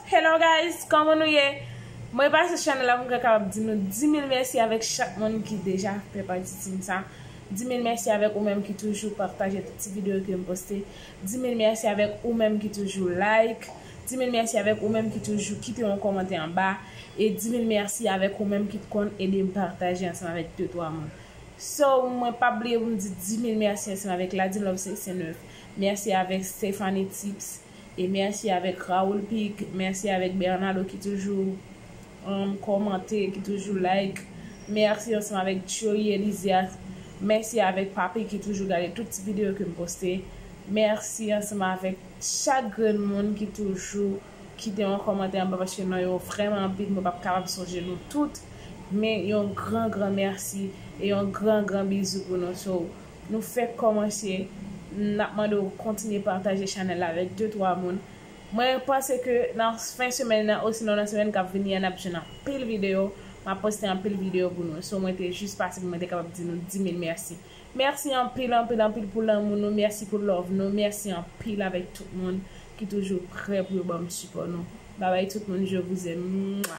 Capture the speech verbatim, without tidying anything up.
Hello guys, kòman nou ye? Mwen pase chanèl la pou mwen kapab di nou dimil mèsi avèk chak moun ki deja fè pati team sa. Dimil mèsi avèk ou menm ki toujou pataje tout ti videyo ke m poste. Dimil mèsi avèk ou menm ki toujou like. Dimil mèsi avèk ou menm ki toujou kite yon kòmantè anba. E dimil mèsi avèk ou menm ki konn ede m pataje ansanm avèk de twa moun. So, mwen pa bliye pou m di dimil mèsi ansanm avèk Ladin Love senk senk nèf. Mèsi avèk Stephanie Tips. E mèsi avèk Raoul Pic, mèsi avèk Bernardo ki toujou um, kòmante, ki toujou like. Mèsi ansanm avèk Joey Elisias. Mèsi avèk Papi ki toujou gade tout ti videyo ke m poste. Mèsi ansanm avèk chak grenn moun ki toujou kite yon kòmantè anba paske non yo vrèman anpil, mwen p ap kapab sonje nou tout. Men yon gran gran mèsi e yon gran gran bizou pou nou. So, nou fèk kòmanse, n ap mande w kontinye pataje chanèl la avèk de twa moun. Mwen panse ke nan fen semèn nan osinon nan semèn k ap vini an n ap jwenn anpil videyo. M ap poste anpil videyo pou nou. So mwen te jis pase pou mwen te kapab di nou dimil mèsi. Mèsi anpil anpil anpil pou lanmou nou, mèsi pou love nou, mèsi anpil avèk tout moun ki toujou prè pou yo ban m sipò nou. Babay tout moun, je vous aime. Mwa.